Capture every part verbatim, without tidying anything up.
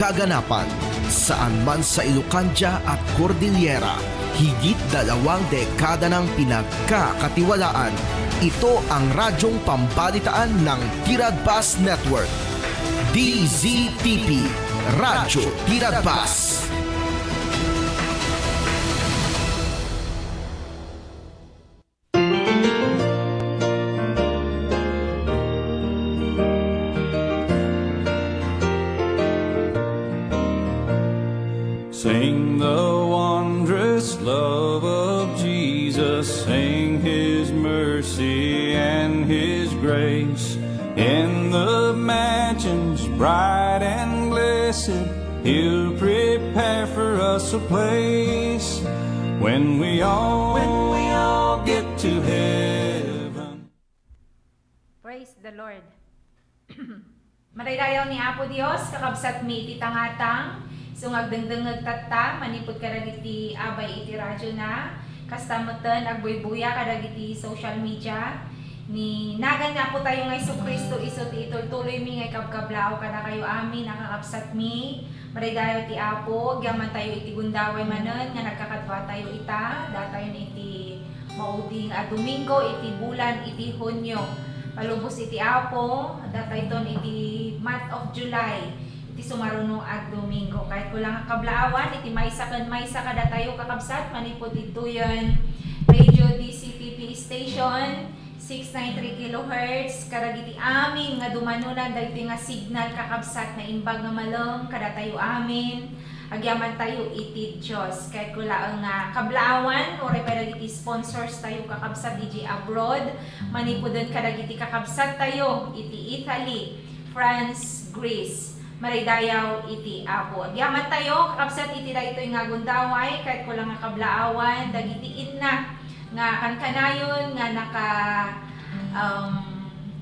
kaganapan, saan man sa Ilocandia at Cordillera, higit dalawang dekada nang pinagkakatiwalaan. Ito ang radyong pambalitaan ng Tiradpas Network. D Z T P, Radyo Tiradpas. Sing the wondrous love of Jesus, sing his mercy and his grace. In the mansions bright and blessed, he'll prepare for us a place when we all, when we all get to heaven. Praise the Lord. Madaydayaw ni Apo Dios, kakabsatmi iti tangatang, isu nga agdengdengngeg tatta, manipud kadagiti abay iti radyona, kasta metten agbuybuya kadagiti social media. Ni nagan nga Apotayo nga Jesu-Cristo, isu ti itultuloymi nga ikabkablaaw kadakayo amin a kakabsatmi. Madaydayaw ti Apo, agyamantayo iti gundaway manen nga nagkakaduatayo ita, datayon iti maudi nga Domingo iti bulan iti Hunio. Palubos iti Apo, datayton iti month of July, iti sumaruno a Domingo. Kayatko la nga kablaawan iti maysa ken maysa kadatayo, kakabsat, manipud ditoyen Radio D C T P station, six nine three kilohertz, kadagiti amin nga dumanonan dagiti nga signal, kakabsat, naimbag nga malem kadatayo amin. Agyamantayo iti Dios. Kayatko laeng nga kablaawan, uray pay dagiti sponsors tayo, kakabsat, idiay abroad, manipuden kadagiti kakabsat tayo iti Italy, France, Greece. Madaydayaw iti Apo. Agyamantayo, kakabsat, iti daytoy nga gundaway, kayatko la nga kablaawan dagiti inna nga kankanayon nga naka, um,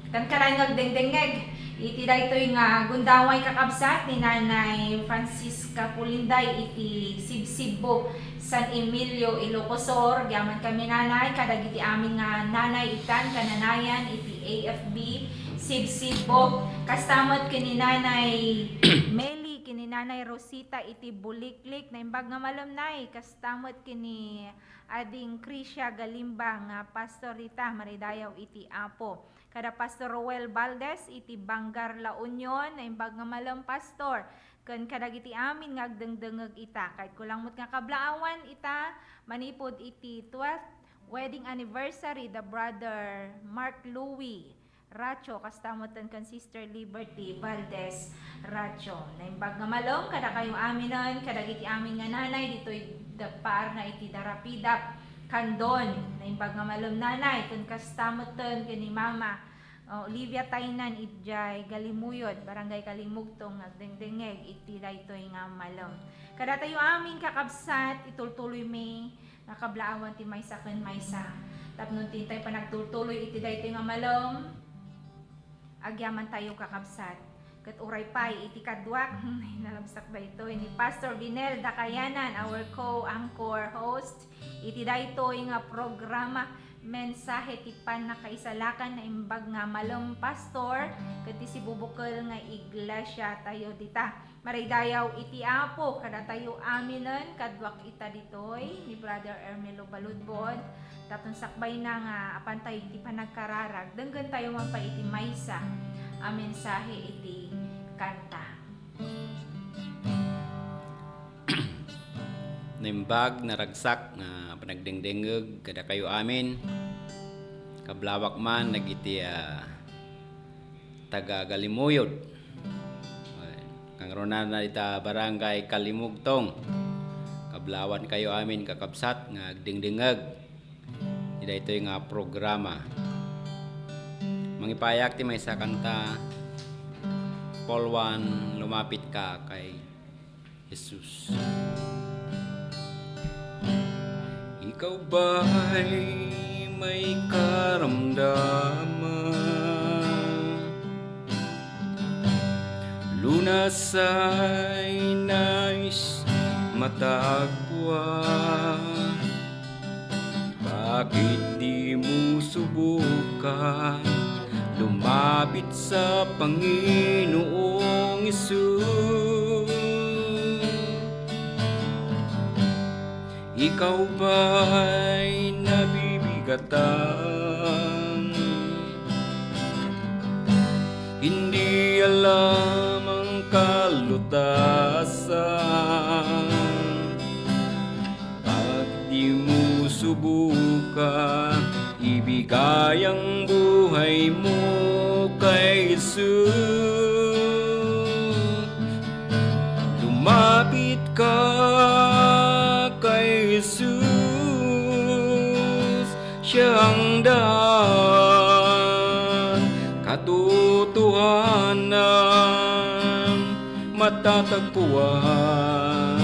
kankanayon nga agdengdengngeg iti daytoy nga gundaway, kakabsat, ni Nanay Francisca Pulinday iti Sibsibbo, San Emilio, Ilocos Sur. Agyaman kami, Nanay, kadagiti amin nga nanay itan kananayan iti A F B Sibsibbo. Kasta met ken ni Nanay Meli, ken ni Nanay Rosita iti Buliklik. Naimbag nga malem, Nay. Kasta met ken ni Ading Crisia Galimba nga pastor dita, maridayaw iti Apo. Kada Pastor Roel Valdez iti Bangar, La Union, naimbag nga malem, Pastor, ken kadagiti amin nga agdengdengngeg ita. Kayatko lang met nga kablaawan ita manipud iti twelfth wedding anniversary da Brother Mark Louis Racho, kasta metten ken Sister Liberty Valdez Racho. Naimbag nga malem kadakayo aminen, kadagiti amin nga nanay ditoy da-, paarna iti Darapidap, Candon. Naimbag nga malem, Nanay, ken kasta metten ken ni Mama, o, Olivia Taynan, idiay Galimuyod, Barangay Kalimugtong, nga agdengdengngeg iti daytoy nga malem. Kadatayo amin, kakabsat, itultuloymi nga kablaawan ti maysa ken maysa. Tapno intay panagtultuloy iti daytoy nga malem, agyamantayo, kakabsat. Ket uray pay iti kaduak, nalabsak daytoy ni Pastor Vinel Dakayanan, our co-anchor host iti daytoy nga programa, Mensahe ti Pannakaisalakan. Naimbag nga malem, Pastor, ket ti sibubukel nga iglesia tayo dita. Maridayaw iti Apo kadatayo aminen. Kaduak ita ditoy ni Brother Ermelo Baludbod. Tapno sakbayna nga apantayo iti panagkararag, denggentayo man pay iti maysa a mensahe iti kanta. Naimbag, naragsak nga panagdengdengngeg kadakayo amin. Kablawak man dagiti, ah, taga Galimuyod. Kangrunana ita Barangay Kalimugtong. Kablawankayo amin, kakabsat, nga agdengdengngeg iti daytoy nga programa. Mangipayak ti maysa kanta, Paul Juan, Lumapit Ka kay Jesus. Ikaw ba'y may karamdaman? Lunas ay nais matagpuan. Bakit di mo subukan lumapit sa Panginoong Hesus? Ikaw ba'y nabibigatan? Hindi alam ang kalutasan. Pag di mo subukan, ibigay ang buhay mo kay Jesus. Lumapit ka kay Jesus, siya ang daan, katotohanan, matatagpuan.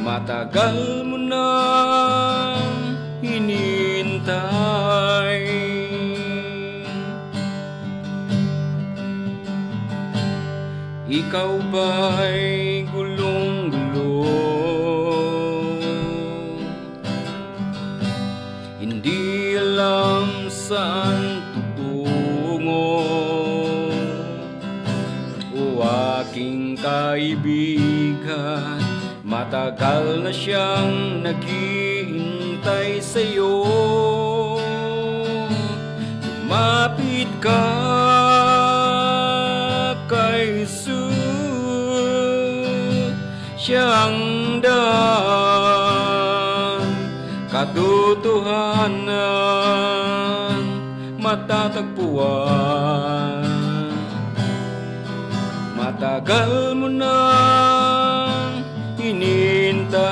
Matagal mo nang hinihintay. Ikaw ba'y gulong-gulo? Hindi alam saan tutungo. O aking kaibigan, matagal na siyang naghihintay sa'yo. Lumapit ka kay Jesus, siya ang daan, katotohanan, matatagpuan. Matagal mo nang hinihintay.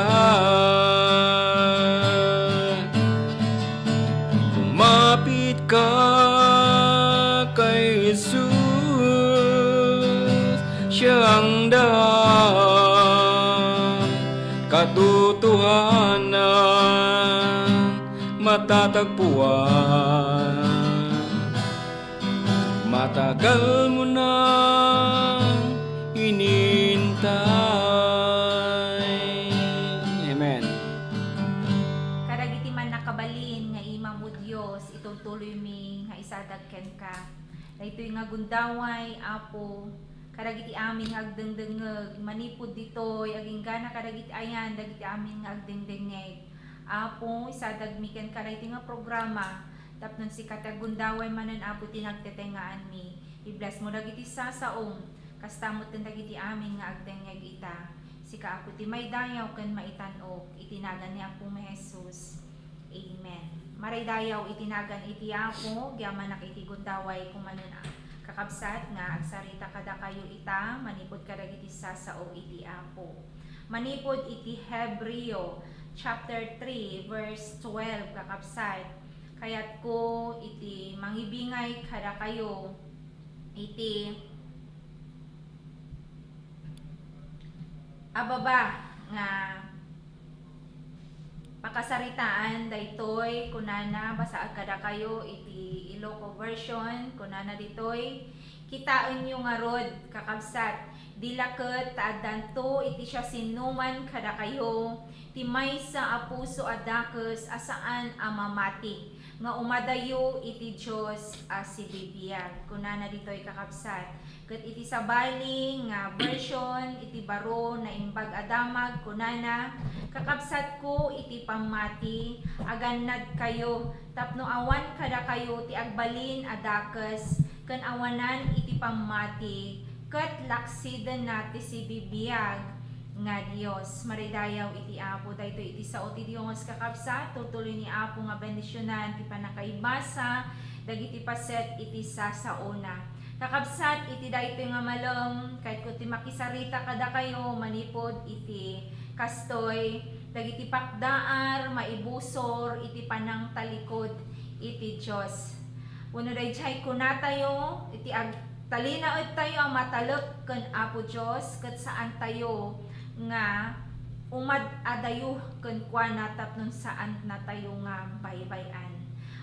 Lumapit ka kay Jesus, siya ang daan, katotohanan, matatagpuan. Matagal mo nang hinihintay. Amen. Kadagiti mannakabalin nga imam, O Dios, itultuloymi nga isadag kenka daytoy nga gundaway, Apo, kadagiti amin nga agdengdengngeg manipud ditoy, aginggana kadagiti ayan dagiti amin nga agdengdengngeg. Apo, isadagmi kenka daytoy nga programa, tapno sika ti aggundaway manen, Apo, ti nagtetengngaanmi. I-bless mo dagiti sasaom, kasta met ken dagiti amin nga agdengngeg ita. Sika, Apo, ti maidayaw ken maitan-ok, iti nagan ni Apomi Jesus. Amen. Maraydayaw iti nagan iti Apo, gyamanak iti gundaway kumanen a, kakabsat, nga agsarita kadakayo ita manipud kadagiti sasao iti Apo. Manipud iti Hebreo chapter three, verse twelve, kakabsat, kayatko iti mangibingay kadakayo iti ababa nga pakasaritaan daytoy, kunana, basaak kadakayo iti Ilocano version, kunana ditoy, kitaenyo ngarud, kakabsat, di la ket ta addanto iti siasinoman kadakayo ti maysa a puso a dakes a saan a mamati, nga umadayo iti Dios a sibibiag. Kunana ditoy, kakabsat, ket iti sabali nga version, iti baro, Naimbag a Damag, kunana, kakabsatko iti pammati, agannadkayo tapno awan kadakayo ti agbalin a dakes ken awanan iti pammati, ket laksidenna ti sibibiag nga Dios. Maraydayaw iti Apo. Daytoy iti sao ti Dios, kakabsat, tutuloy ni Apo nga bendisionan ti pannakaibasa dagiti paset iti sasaona. Kakabsat, iti daytoy nga malem, kayatko ti makisarita kadakayo manipud iti kastoy dagiti pakdaar maibusor iti panangtalikod iti Dios. Wenno daydiay kunatayo, iti agtalinaedtayo a matalek ken Apo Dios, ket saantayo nga umad-adayo kenkuana tapno saannatayo nga baybay-an.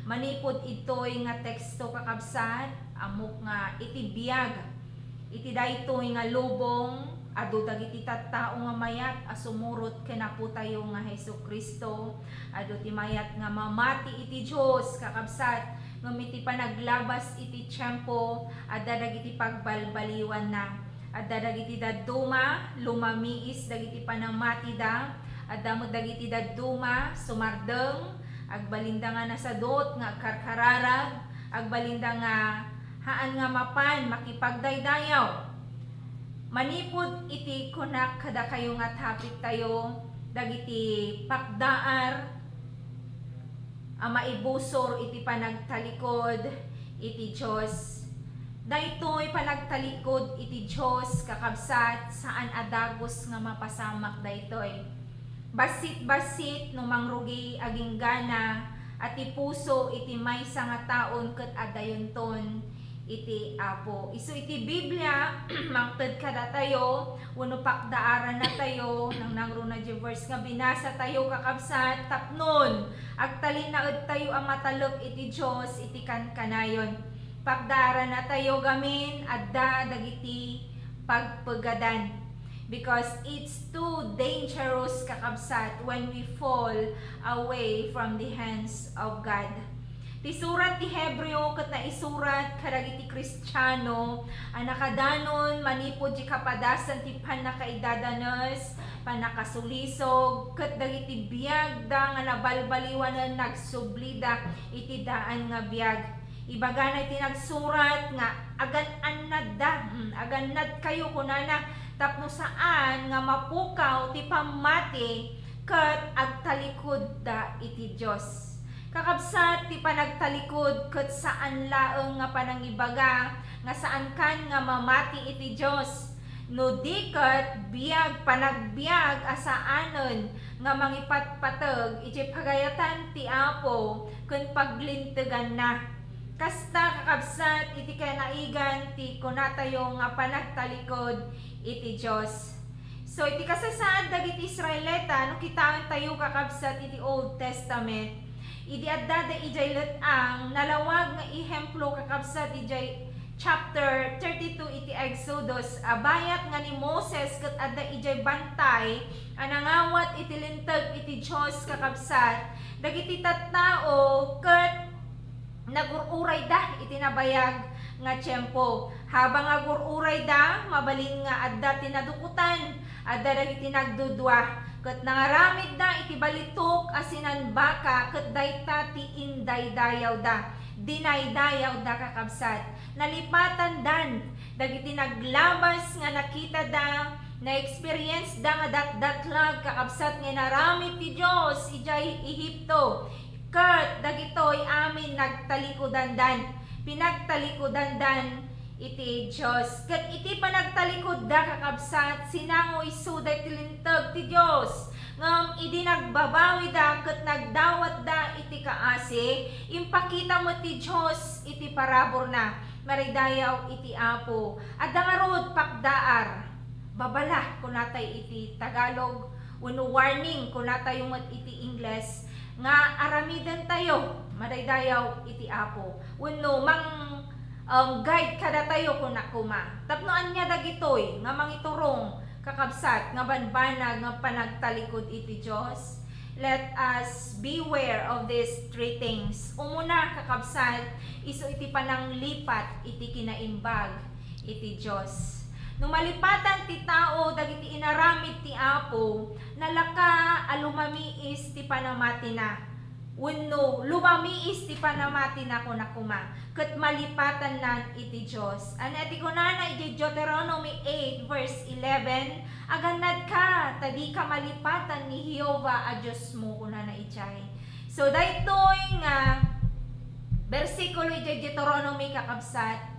Manipud itoy nga teksto, kakabsat, ammok nga iti biag iti daytoy nga lubong, adu dagiti tattao nga mayat a sumurot ken Apotayo nga Jesu-Cristo. Adu ti mayat nga mamati iti Dios, kakabsat, ngem iti panaglabas iti tiempo, adda dagiti pagbalbaliwanna. Adda dagiti dadduma, lumamiis dagiti panammatida, Adda met dagiti dadduma, sumardeng, agbalinda nga nasadut nga agkarkararag, agbalinda nga haan nga mapan makipagdaydayaw. Manipud iti kunak kadakayo nga topic tayo, dagiti pakdaar a maibusor iti panagtalikod iti Dios. Daytoy panagtalikod iti Dios, kakabsat, saan a dagus nga mapasamak daytoy. Bassit-bassit no mangrugi aginggana a ti puso iti maysa nga taon ket adayonton iti Apo. Isu iti Biblia, mangted kadatayo, wenno pakdaarannatayo, nangnangruna diay verse nga binasatayo, kakabsat, tapnon agtalinaedtayo a matalek iti Dios iti kankanayon. Pakdaarannatayo gamin, adda dagiti pagpegadan. Because it's too dangerous, kakabsat, when we fall away from the hands of God. Ti surat ti Hebreo ket naisurat kadagiti Kristiano a nakadanon manipud ti kapadasan ti pannakaidadanes, pannakasulisog, ket dagiti biagda nga nabalbaliwanen nagsublida iti daan nga biag. Ibagana iti nagsurat nga agan-annadda, mm, agannadkayo, kunana, tapno saan nga mapukaw ti pammati ket agtalikudda iti Dios. Kakabsat, ti panagtalikod ket saan laeng nga panangibaga nga saankan nga mamati iti Dios, no di ket biag panagbiag a saanen nga mangipatpateg iti pagayatan ti Apo ken paglinteganna. Kasta, kakabsat, iti kinaigan ti kunatayo nga panagtalikod iti Dios. So, iti kasasaad dagiti Israelita, no kitaentayo, kakabsat, iti Old Testament, idi addada idiay let-ang, nalawag nga ehemplo, kakabsat, idiay chapter thirty-two iti Exodus, a bayat nga ni Moses ket adda idiay bantay a nangawat iti linteg iti Dios, kakabsat, dagiti tattao ket nagur-urayda iti nabayag nga tiempo. Habang agur-urayda, mabalin nga adda ti nadukotan, adda dagiti nagdudua, ket nangaramidda iti balitok a sinanbaka, ket dayta ti indaydayawda. Dinaydayawda, kakabsat. Nalipatandan dagiti naglabas nga nakitada, na-experience da nga datdatlag, kakabsat, nga inaramid ti Dios idiay Ehipto. Ket dagitoy amin nagtalikudandan, pinagtalikudandan iti Dios. Ket iti panagtalikodda, kakabsat, sinangoisuda iti linteg ti Dios. Ngem idi nagbabawida ket nagdawatda iti kaasi, impakita met ti Dios iti paraburna. Maridayaw iti Apo. Adda ngarud pakdaar. Babala, kunatay iti Tagalog, wenno warning, kunatayo met iti Ingles, nga aramidentayo, madaydayaw iti Apo, wenno mang, um, guide kadatayo, kuna koma. Tapno ania dagitoy nga mangiturong, kakabsat, nga banbanag nga panagtalikod iti Dios? Let us beware of these three things. Umuna, kakabsat, isu iti pananglipat iti kinaimbag iti Dios. No malipatan ti tao dagiti inaramid ti Apo, nalaka a lumamiis ti panamatina, wenno lumamiis ti panamatina, kuna koma, ket malipatannan iti Dios. Ania ti kunana iti Deuteronomy eight verse eleven, "Agannadka, ta dika malipatan ni Jehovah a Diosmo," kunana idiay. So, daytoy nga bersikulo iti Deuteronomy, kakabsat,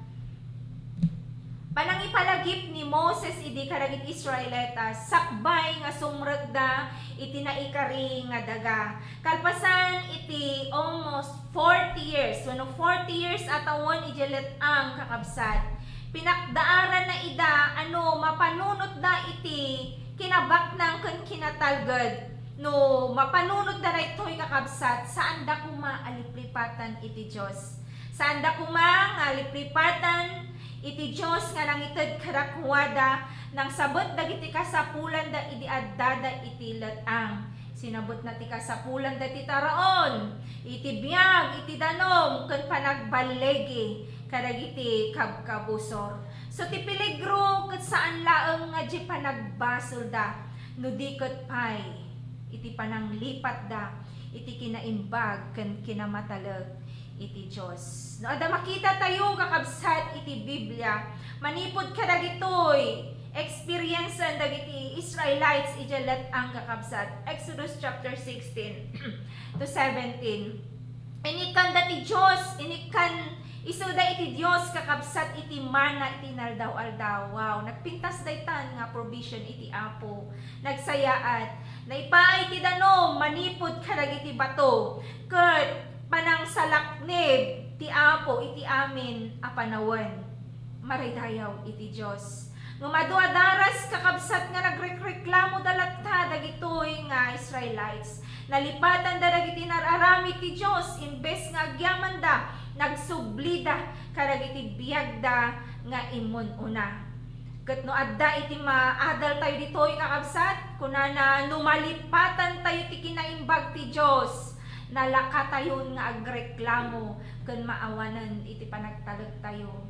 panangipalagip ni Moses idi kadagiti Israelita sakbay nga sumrekda iti naikari nga daga. Kalpasan iti almost forty years, wenno forty years a tawen idiay let-ang, kakabsat, pinakdaaranna ida a no mapanunotda iti kinabaknang ken kinatalged. No mapanunotda daytoy, kakabsat, saanda koma a liplipatan iti Dios. Saanda koma nga liplipatan iti Dios nga nangited kadakuada, nangsabet dagiti kasapulanda idi addada iti let-ang. Sinabetna ti kasapulanda ti taraon, iti biag, iti danum, ken panagballigi kadagiti kabkabusor. So, ti peligro ket saan laeng nga di panagbasolda, no di ket pay iti pananglipatda iti kinaimbag ken kinamatalek iti Dios. No adda makitatayo, kakabsat, iti Biblia, manipud kadagitoy experiencean dagiti Israelites idiay let-ang, kakabsat, Exodus chapter sixteen to seventeen. Inikkanda ti Dios, inikkan isuda iti Dios, kakabsat, iti manna iti inaldaw-aldaw. Wow, nagpintas daytan nga provision iti Apo. Nagsayaat, naipaay ti danum manipud kadagiti bato, ket panangsalaknib ti Apo iti amin a panawen. Maraydayaw iti Dios. Ngem adu a daras, kakabsat, nga nagrekreklamoda latta dagitoy nga Israelites. Nalipatanda dagiti nar-aramid ti Dios, imbes nga agyamanda, nagsublida kadagiti biagda nga immun-una. Ket no adda iti maadaltayo ditoy, kakabsat, kunana, "No malipatantayo ti kinaimbag ti Dios, nalakatayon nga agreklamo ken maawanen iti panagtalektayo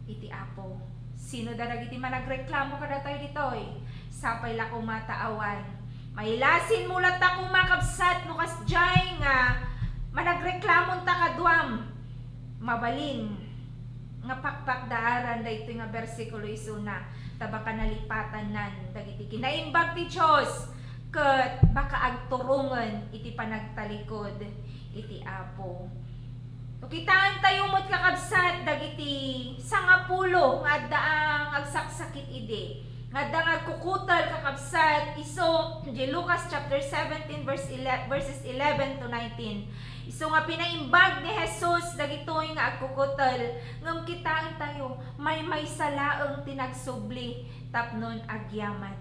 iti Apo." Sino da dagiti managreklamo kadatayo ditoy? Sapay la koma ta awan. Mailasinmo latta koma, kabsat, no kasdiay nga managreklamonta kaduam. Mabalin nga pakpakdaaran daytoy nga bersikulo isuna, ta baka nalipatannan dagiti kinaimbag ti Dios, ket baka agturongen iti panagtalikod iti Apo. No kitaentayo met, kakabsat, dagiti sangapulo nga adda nga agsaksakit idi, nga adda nga agkukutel, kakabsat, isu di Lucas chapter seventeen, verse ele-, verses eleven to nineteen. Isu nga pinaimbag ni Jesus dagitoy nga agkukutel, ngem kitaentayo, maymaysa laeng ti nagsubli tapnon agyaman.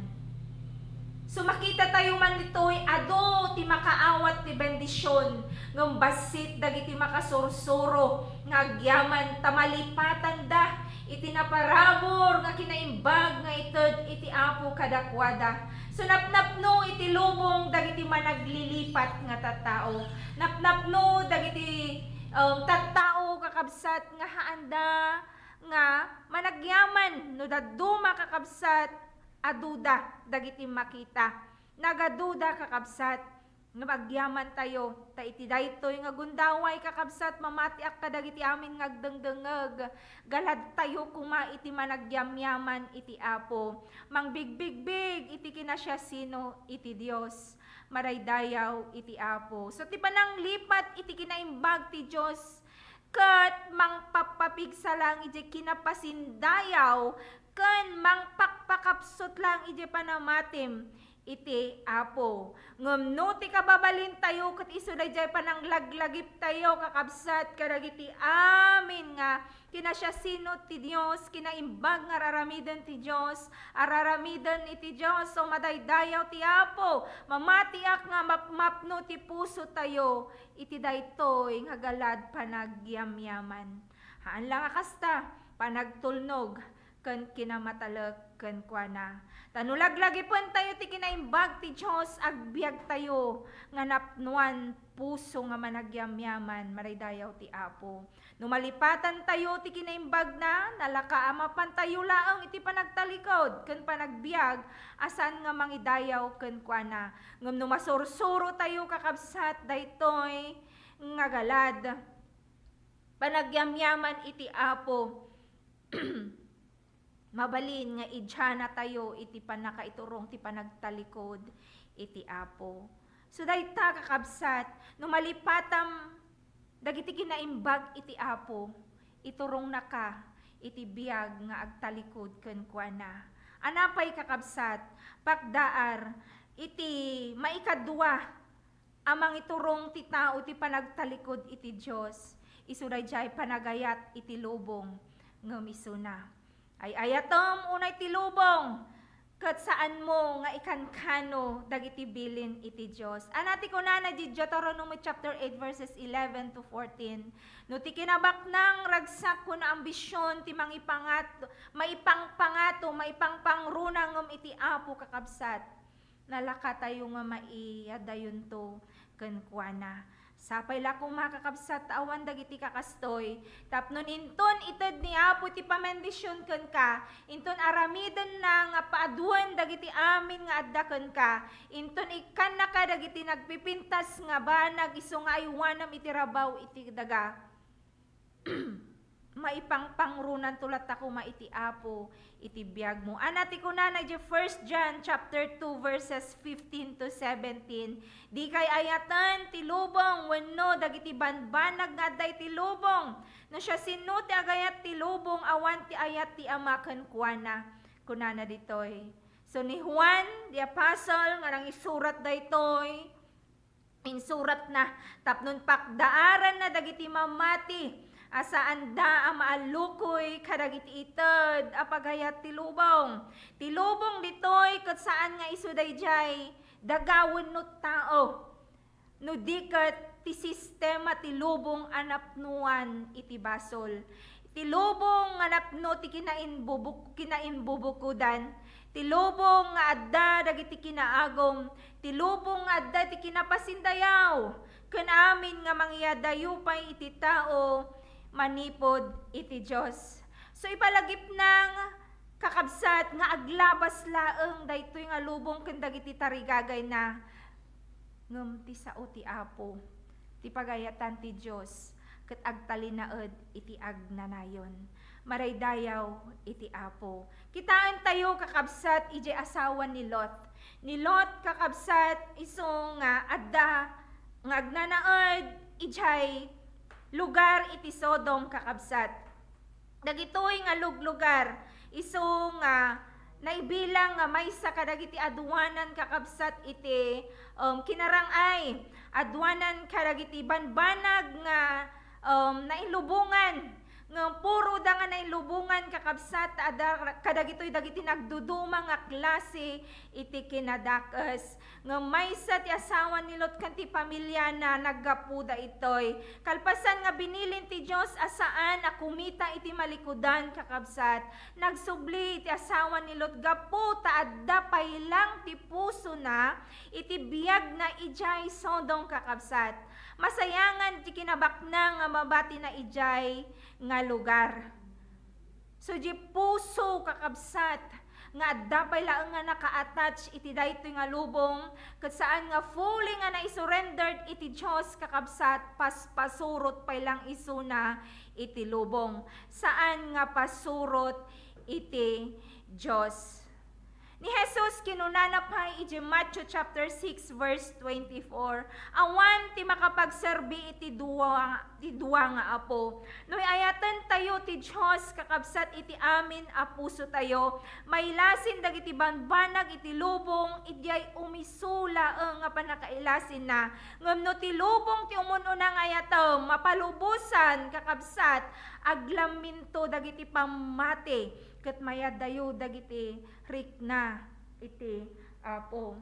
So, makitatayo man ditoy, adu ti makaawat ti bendision, ngem bassit dagiti makasursuro nga agyaman ta malipatanda iti naparabur nga kinaimbag nga ited iti Apo kadakuada. So, napnapno iti lubong dagiti managlilipat nga tattao. Napnapno dagiti, um, tattao, kakabsat, nga haanda nga managyaman no dadduma, kakabsat, aduda dagiti makita. Nagaduda, kakabsat, nga agyamantayo, ta iti daytoy nga gundaway, kakabsat, mamatiak kadagiti amin nga agdengdengngeg. Galadtayo koma iti managyamyaman iti Apo. Mangbigbigbig iti kinasiasino iti Dios. Maraydayaw iti Apo. So, ti pananglipat iti kinaimbag ti Dios, ket mangpappapigsa laeng idiay kinapasindayaw ken mangpakpakapsut laeng idiay panamatim iti Apo. Ngem no ti kababalintayo ket isu daydiay pananglaglagiptayo, kakabsat, kadagiti amin nga kinasiasino ti Dios, kinaimbag nga ar-aramiden ti Dios, ar-aramiden iti Dios, o madaydayaw ti Apo, mamatiak nga mapmapno ti pusotayo iti daytoy nga galad panagyamyaman. Haan la nga kasta, panagtulnog ken kinamatalek kenkuana. Ta no laglagipentayo ti kinaimbag ti Dios, agbiagtayo nga napnoan puso nga managyamyaman, maraydayaw ti Apo. No malipatantayo ti kinaimbagna, nalaka a mapantayo laeng iti panagtalikod ken panagbiag a saan nga mangidayaw kenkuana. Ngem no masursurotayo, kakabsat, daytoy nga galad panagyamyaman iti Apo, mabalin nga idianatayo iti pannakaiturong ti panagtalikod iti Apo. So, dayta, kakabsat, no malipatam dagiti kinaimbag iti Apo, iturongnaka iti biag nga agtalikod kenkuana. Ania pay, kakabsat, pakdaar iti maikadua a mangiturong ti tao ti panagtalikod iti Dios, isu daydiay panagayat iti lubong, ngem isuna, ay-ayatem unay ti lubong, ket saanmo nga ikankano dagiti bilin iti Dios. Ania ti kunana di Deuteronomy chapter eight, verses eleven to fourteen? No ti kinabaknang, ragsak, kuna, ambision ti mangipangat-, maipangpangato, maipangpangruna ngem iti Apo, kakabsat, nalakatayo nga maiyadayonto kenkuana. Sapay la koma, kakabsat, ta awan dagiti kakastoy, tapno inton ited ni Apo ti pamendision kenka, inton aramidenna nga paaduen dagiti amin nga adda kenka, inton ikkannaka dagiti nagpipintas nga banag isu nga aywanam iti rabaw iti daga. Maipangpangronanto latta koma iti Apo iti biagmo. Ana ti kunana iti First John chapter two, verses fifteen to seventeen, "Dikay ayaten ti lubong wenno dagiti banbanag nga adda iti lubong. No siasino ti agayat ti lubong, awan ti ayat ti Ama kenkuana." Kunana ditoy. So, ni Juan the Apostle nga nangisurat daytoy, insuratna tapno pakdaaranna dagiti mamati a saanda a maallukoy kadagiti ited a pagayat ti lubong. Ti lubong ditoy ket saan nga isu daydiay daga wenno tao, no di ket ti sistema ti lubong a napnoan iti basol. Ti lubong nga napno ti kinainbubuk-, kinainbubukodan, ti lubong nga adda dagiti kinaagum, ti lubong nga adda ti kinapasindayaw, ken amin nga mangyadayo pay iti tao manipud iti Dios. So, ipalagipnang, kakabsat, nga aglabas laeng daytoy nga lubong ken dagiti tarigagayna, ngem ti sao ti Apo, ti pagayatan ti Dios, ket agtalinaed iti agnanayon. Maraydayaw iti Apo. Kitaentayo, kakabsat, idiay asawa ni Lot. Ni Lot, kakabsat, isu nga adda nga agnanaed idiay lugar iti Sodom, kakabsat. Dagitoy nga luglugar, isu nga naibilang nga maysa kadagiti aduanan, kakabsat, iti, um, kinarang-ay. Aduanan kadagiti banbanag nga, um, nailubongan. Nga puro da nga nailubongan, kakabsat, adda kadagitoy dagiti nagduduma nga klase iti kinadakes. Ngem maysa ti asawa ni Lot ken ti pamiliana naggapu daytoy. Kalpasan nga binilin ti Dios a saan a kumita iti malikudan, kakabsat, nagsubli ti asawa ni Lot gapu ta adda pay lang ti pusona iti biagna idiay Sodom, kakabsat. Masayangan ti kinabakna nga mabatina idiay nga lugar. So, di puso, kakabsat, nga adda pay laeng nga naka-attach iti daytoy nga lubong, ket saan nga fully nga naisurrendered iti Dios, kakabsat, paspasurot pay lang isuna iti lubong. Saan nga pasurot iti Dios. Ni Jesus, kinunana pay iti Matthew chapter six, verse twenty-four, "Awan ti makapagserbi iti dua, ti dua nga apo." No ay-ayatentayo ti Dios, kakabsat, iti amin a pusotayo, mailasin dagiti banbanag iti lubong, idiay umisu laeng nga pannakailasinna. Ngem no ti lubong ti umun-una nga ayatem, mapalubosan, kakabsat, aglamminto dagiti pammati, ket mayadayo dagiti rikna iti Apo.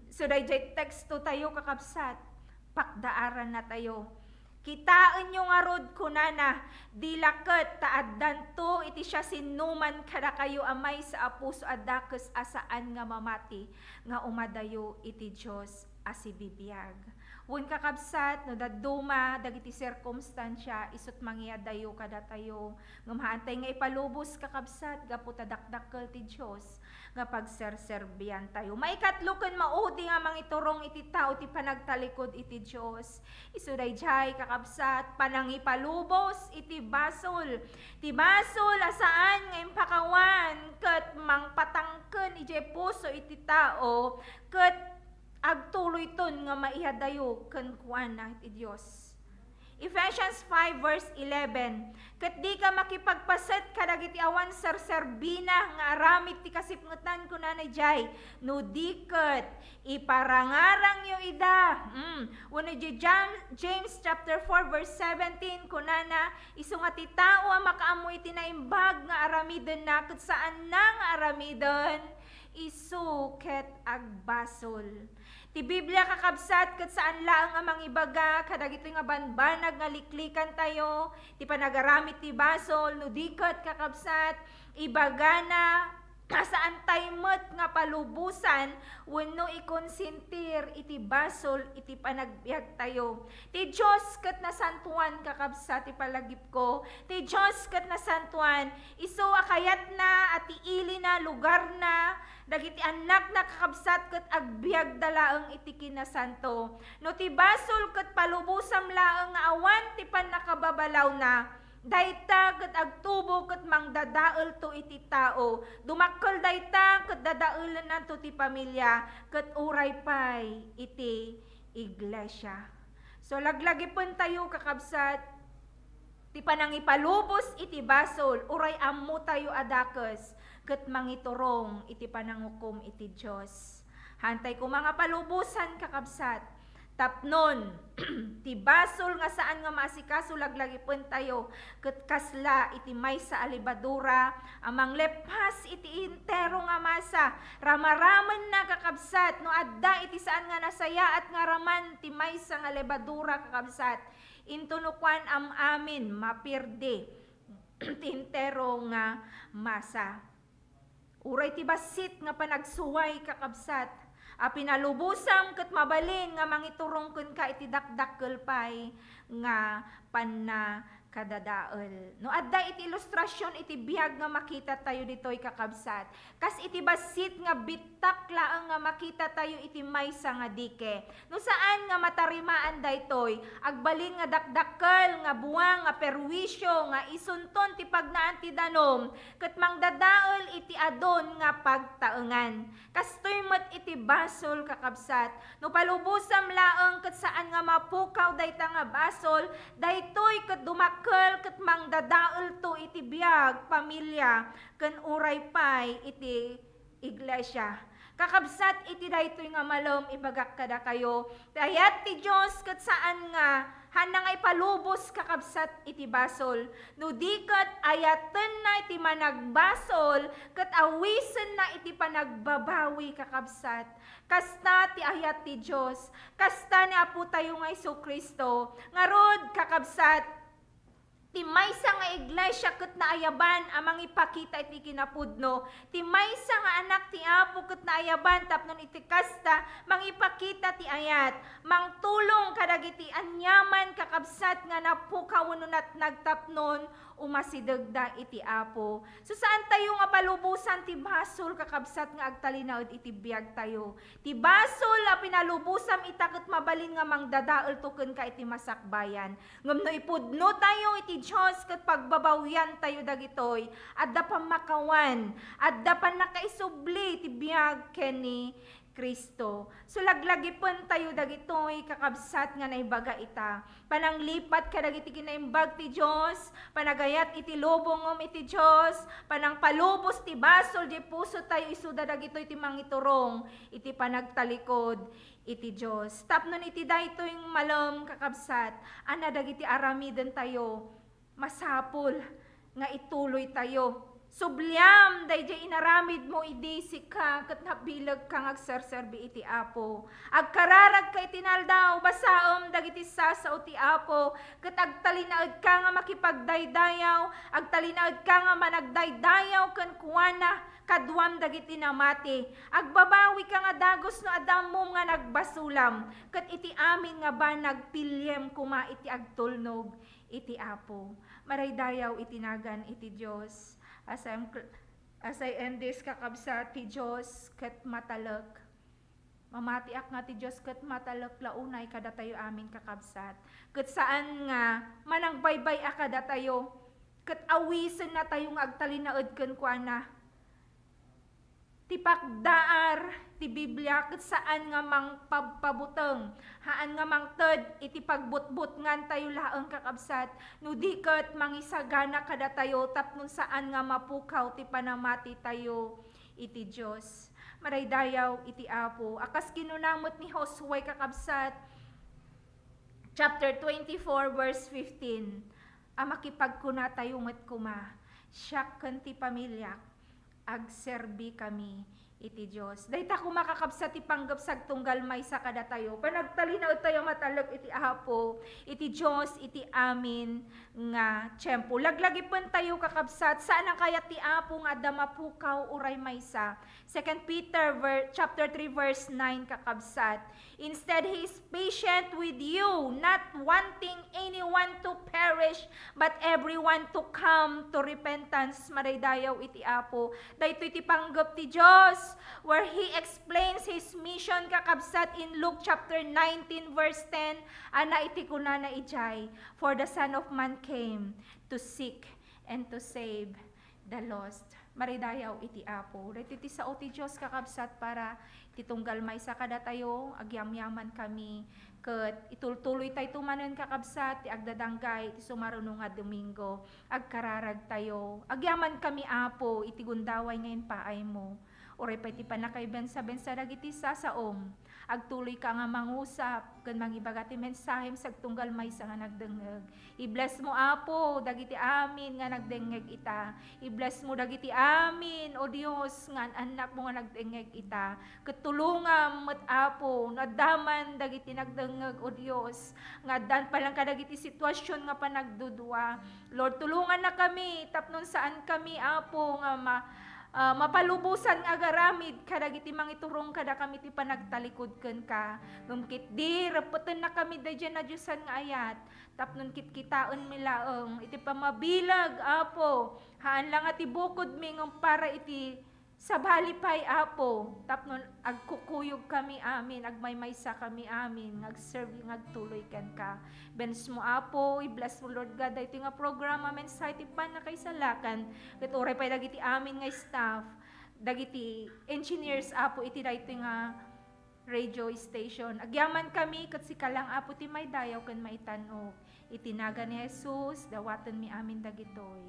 So, daydiay tekstotayo, kakabsat, pakdaarannatayo. Kitaenyo ngarud, kunana, di la ket ta addanto iti siasinoman kadakayo a maysa a puso a dakes a saan nga mamati nga umadayo iti Dios a sibibiag. Wen, kakabsat, no dadduma dagiti sirkumstansia, isut' mangyadayo kadatayo, ngem haantay nga ipalubos, kakabsat, gapu ta dakdakkel ti Dios nga pagserserbiantayo. Maikatlo ken maudi nga mangiturong iti tao ti panagtalikod iti Dios. Isu daydiay, kakabsat, panangipalubos iti basol. Ti basol a saan nga impakawan ket mangpatangken idiay puso iti tao, ket agtuloyton nga maiyadayo kenkuana ti Dios. Ephesians five verse eleven, "Ket dika makipagpaset kadagiti awan serserbina nga aramid ti kasipngetan," kunana idiay, "no di ket iparangarangyo ida." Mm. Wenno idiay Jam-, James chapter four verse seventeen, kunana, "Isu nga ti tao a makaammo iti naimbag nga aramidenna ket saanna nga aramiden, isu ket agbasol." Ti Biblia, kakabsat, ket saan laeng a mangibaga kadagitoy nga banbanag nga liklikantayo, ti panagaramid ti basol, no di ket, kakabsat, ibagana Saantay met nga palubosan wenno ikonsentir iti basol iti panagbiagtayo. Ti Dios ket nasantoan, kakabsat, ti palagipko. Ti Dios ket nasantoan, isu a kayatna a ti ilina, lugarna, dagiti annakna, kakabsat, ket agbiagda laeng iti kinasanto. No ti basol ket palubosam laeng nga awan ti pannakababalawna, dayta ket agtubo ket mangdadaelto iti tao. Dumakkel dayta ket dadaelennanto ti pamilia, ket uray pay iti iglesia. So, laglagipentayo, kakabsat, ti panangipalubos iti basol, uray ammotayo a dakes ket mangiturong iti panangukom iti Dios. Haantay koma nga palubosan, kakabsat, tapnon ti basol nga saan nga maasikaso laglagipentayo ket kasla iti maysa a lebadura a mangleppas iti entero nga masa. Ramaramenna, kakabsat, no adda iti saan nga nasayaat nga raman ti maysa nga lebadura, kakabsat, into no kuan, am-amin, maperdi ti entero nga masa. Uray ti bassit nga panagsuway, kakabsat, a pinalubosam ket mabalin nga mangiturong kenka iti dakdakkel pay nga pannakadadael. No adda iti ilustrasion iti biag nga makitatayo ditoy, kakabsat, kas iti bassit nga bittak laeng nga makitatayo iti maysa nga dike. No saan nga matarimaan daytoy, agbalin nga dakdakkel, nga buang, nga perwisyo, nga isunton ti pagnaan ti danum, ket mangdadael iti adun nga pagtaengan. Kastoy met iti basol, kakabsat. No palubosam laeng ket saan nga mapukaw dayta nga basol, daytoy ket dumakkel ket mangdadaelto iti biag, pamilia, ken uray pay iti iglesia. Kakabsat, iti daytoy nga malem, ibagak kadakayo, ti ayat ti Dios ket saan nga haanna nga ipalubos, kakabsat, iti basol. No di ket ayatenna iti managbasol ket awisenna iti panagbabawi, kakabsat. Kasta ti ayat ti Dios, kasta ni Apotayo nga Jesu-Cristo. Ngarud, kakabsat, ti maysa nga iglesia ket naayaban a mangipakita iti kinapudno. Ti maysa nga anak ti Apo ket naayaban tapno iti kasta, mangipakita ti ayat. Mangtulong kadagiti aniaman, kakabsat, nga napukaw wenno natnag tapnon umasidegda iti Apo. So, saantayo nga palubosan ti basol, kakabsat, nga agtalinaed iti biagtayo. Ti basol a pinalubosam ita ket mabalin nga mangdadaelto kenka iti masakbayan. Ngem no ipudnotayo iti Dios ket pagbabawiantayo dagitoy, adda pammakawan, adda pannakaisubli ti biag ken ni Cristo. So, laglagipentayo dagitoy, kakabsat, nga naibaga ita. Pananglipat kadagiti kinaimbag ti Dios, panagayat iti lubongem iti Dios, panangpalubos ti basol di pusotayo, isuda dagitoy ti mangiturong iti panagtalikod iti Dios. Tapno iti daytoy malem, kakabsat, a dagiti aramidentayo, masapul nga ituloytayo. Subliam daydiay inaramidmo idi sika ket nabilegka nga agserserbi iti Apo. Agkararagka iti naldaw, basaem dagiti sasao ti Apo, ket agtalinaedka nga makipagdaydayaw, agtalinaedka nga managdaydayaw kenkuana, kaduam dagiti namati. Agbabawika nga dagus no adda ammom nga nagbasolam, ket iti amin nga banag piliem koma iti agtulnog iti Apo. Maraydayaw iti nagan iti Dios. As I'm cl-, as I end this, kakabsat, ti Dios ket matalek. Mamatiak nga ti Dios ket matalek la unay kadatayo amin, kakabsat. Ket saan nga manangbaybay-a kadatayo, ket awisennatayo nga agtalinaed kenkuana. Ti pakdaar ti Biblia ket saan nga mangpabpabuteng, haan nga mangted iti pagbutbutngantayo laeng, kakabsat, no di ket mangisagana kadatayo tapno saan nga mapukaw ti panamatitayo iti Dios. Maraydayaw iti Apo. A kas kinuna met ni Josue, kakabsat, chapter twenty-four, verse fifteen, a makipagkunatayo met koma, "Siak ken ti pamiliak, agserbi kami iti Dios. Dayta koma, kakabsat, ti panggep sa agtunggal maysa kadatayo. Panagtalinaedtayo matalek iti Apo, iti Dios, iti amin nga tiempo. Laglagipentayo, kakabsat, saan a kayat ti Apo nga adda mapukaw uray maysa. Second Peter ver-, chapter three, verse nine, kakabsat. Instead, He is patient with you, not wanting anyone to perish, but everyone to come to repentance. Madaydayaw iti Apo. Daytoy ti panggep ti Dios, where He explains His mission, kakabsat, in Luke chapter nineteen, verse ten, ana iti kunana idiay, "For the Son of Man came to seek and to save the lost." Maridayaw iti Apo. Daytoy ti sao ti Dios, kakabsat, para ti tunggal maysa kadatayo, agyamyaman kami, ket itultuloy tayo manen, kakabsat, ti agdadanggay iti sumaruno nga Domingo. Agkararag tayo. Agyaman kami, Apo, iti gundaway nga impaaymo. Uray pay ti pannakaibensa-bensa dagiti sasaom. Agtuloyka nga mangusap ken mangibaga ti mensahem sa agtunggal maysa nga nagdengngeg. I-bless mo, Apo, dagiti amin nga nagdengngeg ita. I-bless mo dagiti amin, O Dios, nga an-annakmo nga nagdengngeg ita. Ket tulongam met, Apo, no adda man dagiti nagdengngeg, O Dios, nga addan pa lang kadagiti sitwasyon nga panagdudua. Lord, tulongannakami tapno saan kami, Apo, nga ma-, ah, mapalubosan nga agaramid kadagiti mangiturong kadakami ti panagtalikod kenka. Ngem ketdi, reppetennakami daydiay nadiosan nga ayat, tapno kitkitaenmi laeng iti pammabileg, Apo. Haan la nga ti bukodmi, ngem para iti sabali pay, Apo, tapno agkukuyogkami amin, agmaymaysakami amin, nga agserbi, nga agtuloy kenka. Bless mo, Apo, i-bless mo, Lord God, daytoy nga programa, mensahe ti pannakaisalakan, ket uray pay dagiti amin nga staff, dagiti engineers, Apo, iti daytoy nga radio station. Agyaman kami ket sika lang, Apo, ti maidayaw ken maitan-ok. Iti nagan ni Jesus, dawatenmi amin dagitoy.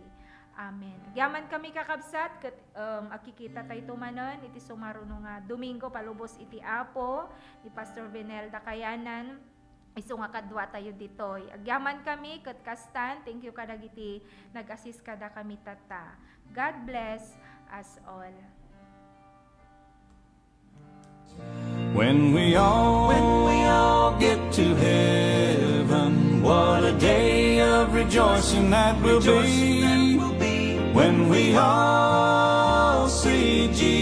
Amen. Agyaman kami, kakabsat, ket, em, agkikita tayo manen iti sumaruno nga Domingo palubos iti Apo ni Pastor Venel Dakayanan. Isu nga kadua tayo ditoy. Agyaman kami ket kastan, thank you kadagiti nag-assist kadakami tatta. God bless us all. When we all, when we all get to heaven, what a day of rejoicing that will be. When we all see Jesus.